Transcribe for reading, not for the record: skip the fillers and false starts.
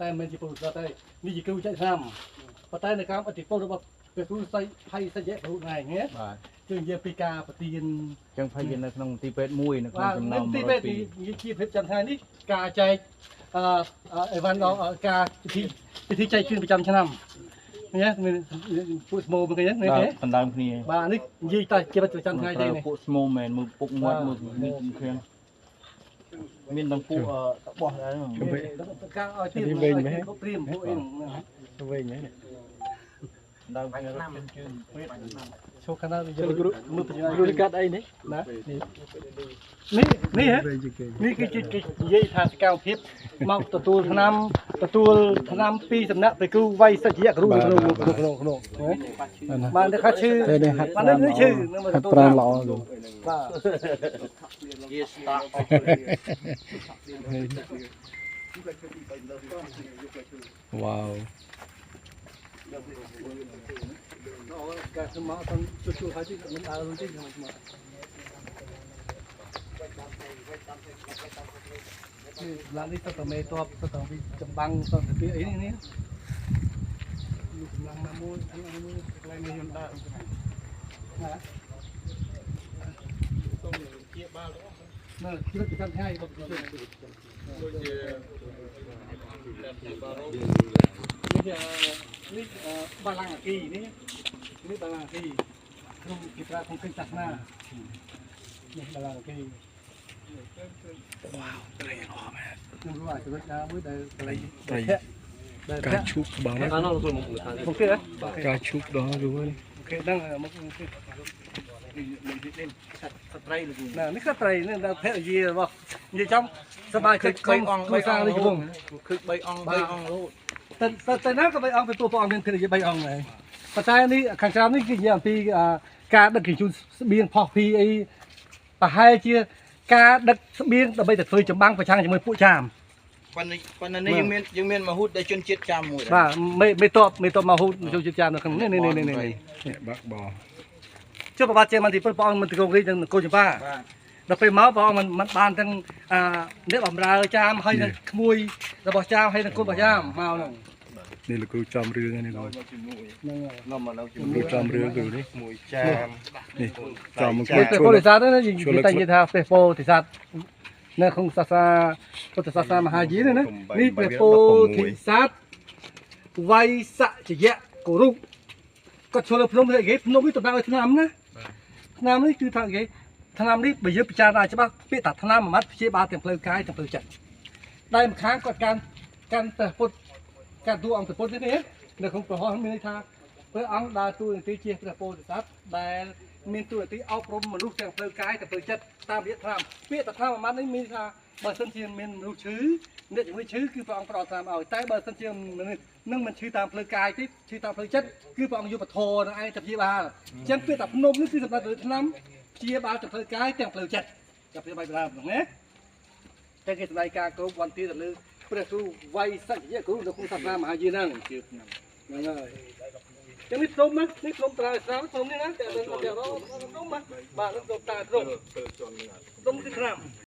តែមិនជាពុទ្ធទេនេះជាគ្រូចែកឆ្នាំប៉ុន្តែនៅក្រោមអធិពលរបស់ព្រះគ្រូសៃភ័យសច្ចៈគ្រូណែងណា បាទ គឺនិយាយពីការប្រទាន ចឹងភ័យនៅក្នុងមន្ទីរពេទ្យមួយនៅក្នុងចំណោម មន្ទីរពេទ្យនិយាយជាភាពចាំថ្ងៃនេះការចែកអឺអីវ៉ាន់ដល់ការពិធីចែកជូនប្រចាំឆ្នាំនេះមានពួកស្មូមកគេនេះ ទេដណ្ដើមគ្នា បាទនេះនិយាយតែជីវិតប្រចាំថ្ងៃទេនេះ ពួកស្មូមែនមើលពុកមាត់មើលគ្នាមានទាំងពួកតបោះដែរ ការឲ្យទៀតវិញមែនព្រាមពួកអី វិញមែន ដើមគ្នារត់ជើងពេទ្យ ចូលខាងណាយើងមើលបញ្ញា គ្រូកាត់អីនេះ ណានេះនេះនេះគឺជានិយាយថាសកម្មភាពមកទទួលឆ្នាំទទួលឆ្នាំពីសំណាក់ព្រះគ្រូវៃសច្ចៈគ្រូក្នុងក្នុងក្នុងបាទនេះខាឈឺបាទនេះឈឺនឹងមកទទួល ប្រានល្អលោក បាទ ជាស្តាក់ វ៉ាវ ការខ្ញុំមកទៅជួយហើយទីមិនដើរទេខ្ញុំមកនេះឡាននេះទៅមេតបទៅពីចម្បាំងទៅពីអីនេះនេះកម្លាំងណាមួយមួយកន្លែងនេះខ្ញុំដើរណា សូមជាបាល នៅជីវិតប្រចាំថ្ងៃរបស់ខ្ញុំ ដូចជាបារ៉ូ នេះបាឡាំងអាគីនេះនេះបាឡាំងអាគីក្នុងគេប្រើក្នុងកិច្ចសាសនានេះបាឡាំងអាគី វ៉ាវត្រីល្អមែន ខ្ញុំรู้អាចចំណុចណាមួយដែលកន្លែង ត្រី ដែល ការឈូកបង អានោះមកគេ ការឈូកដល់យូរនេះ អូខេដឹងមកគេ សត្រីលោក ណានេះក៏ត្រីនេះដល់ភរិយារបស់និយាយចំសមាជិក 3អង្គ គ្រួសារនេះជង ឃើញ3អង្គ3អង្គរហូត តែតែណាក៏3អង្គទៅពួកព្រះអង្គមានភរិយា3អង្គដែរប៉ុន្តែនេះខាងក្រោមនេះគឺនិយាយអំពីការដឹកជញ្ជូនស្បៀងផុសភីអីប្រហែលជាការដឹកស្បៀងដើម្បីទៅធ្វើចម្បាំងប្រឆាំងជាមួយពួកចាម ប៉ុន្តែនេះយើងមានមហូតដែលជនជាតិចាមមួយ បាទមេតបមេតបមហូតជនជាតិចាមនៅក្នុងនេះនេះនេះនេះ នេះបាក់ប ចុះប្របាទចេមន្ទីរព្រះអង្គមិនទៅកងរាជនិងកូនចម្ប៉ាដល់ពេលមកព្រះអង្គមិនបានទាំងអ្នកបំរើចាមហើយនឹងក្មួយរបស់ចាមហើយនឹងកូនរបស់ចាមមកហ្នឹង នេះលោកគ្រូចំរឿងនេះលោក ហ្នឹង នាំមកនៅ គ្រូចំរឿងគ្រូនេះ មួយចាម នេះចំមក ព្រះពោធិសត្វនេះនិយាយតែនិយាយថាព្រះពោធិសត្វនៅក្នុងសាសនាពុទ្ធសាសនាមហាយានណានេះព្រះពោធិសត្វវៃសច្ចយៈគរុគាត់ចូលលើភ្នំគេភ្នំនេះតំណាងឲ្យឆ្នាំណាឆ្នាំនេះគឺថាគេឆ្នាំនេះបើយើងពិចារណាច្បាស់ពាក្យថាឆ្នាំមួយម៉ាត់ព្យាបាលទាំងផ្លូវកាយទាំងផ្លូវចិត្តតែម្ខាងគាត់កាន់កាន់ព្រះពុទ្ធកាន់តួអង្គព្រះពុទ្ធនេះនៅក្នុងប្រហោះមានន័យថាព្រះអង្គដើរតួនាទីជាព្រះពោធិសត្វដែលមានតួនាទីអប់រំមនុស្សទាំងផ្លូវកាយទាំងផ្លូវចិត្តតាមរយៈថ្នាំពាក្យថាថ្នាំមួយម៉ាត់នេះមានថាបើសិនជាមានមនុស្សឈឺអ្នកជំងឺឈឺគឺព្រះអង្គផ្ដល់ថ្នាំឲ្យតែបើសិនជាមនុស្សនឹងមិនឈឺតាមផ្លូវកាយទេឈឺតាមផ្លូវចិត្តគឺព្រះអង្គយកពធនឹងឯងទៅព្យាបាលអញ្ចឹងពាក្យថាភ្នំនេះគឺសម្រាប់ទៅថ្នាំព្យាបាលទាំងផ្លូវកាយទាំងផ្លូវចិត្តចាប់ព្យាបាលតាមហ្នឹងណាតែគេសម្ដែងការគោរពវន្តាទៅលើព្រះគ្រូវៃសច្ចយៈគ្រូនៅក្នុងសាសនាមហាយានហ្នឹងហ្នឹងហើយចឹងនេះភ្នំណានេះភ្នំត្រាស្រាភ្នំនេះណាតែតែភ្នំណាបាទនេះភ្នំតាភ្នំភ្នំគឺថ្នាំ